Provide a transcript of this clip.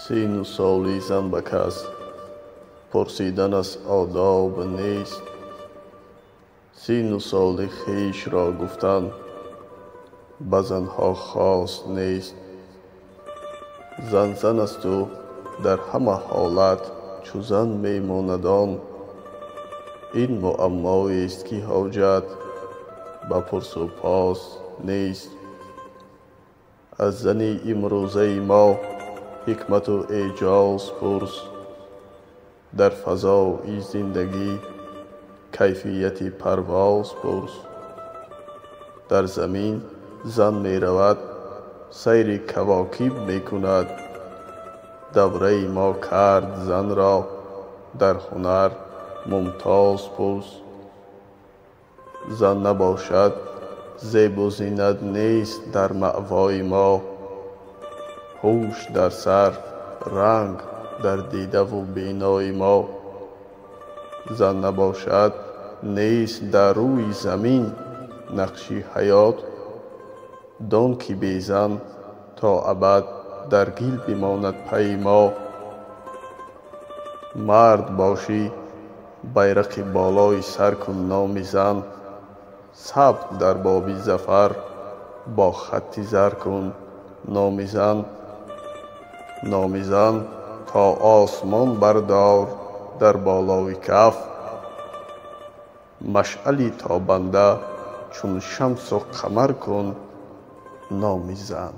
Сину соли зан ба кас пурсидан аз одоб нест. Сину соли хешро гуфтан ба занҳо хос нест. Зан зан асту дар ҳама ҳолат чу зан мемонад он. Ин муаммоест, ки ҳоҷат ба пурсу пос нест. Аз зани имрӯзаи мо ҳикмату эъҷоз пурс. Дар фазои зиндагӣ кайфияти парвоз пурс. Дар замин зан меравад, сайри кавокиб мекунад. Давраи мо кард занро дар ҳунар мумтоз пурс. Зан набошад, зебу зинат нест дар маъвои мо. Ҳуш дар сар, ранг дар дидаву бинои мо. Зан набошад, нест дар рӯи замин нақши ҳаёт. Дон ки бе зан то абад дар гил бимонад пайи мо. Мард бошӣ, байрақи болои сар кун номи зан. Сабт дар боби зафар бо хатти зар кун номи зан. Номи зан то осмон бардор дар болои каф. Машъали тобанда чун шамсу қамар кун номи зан.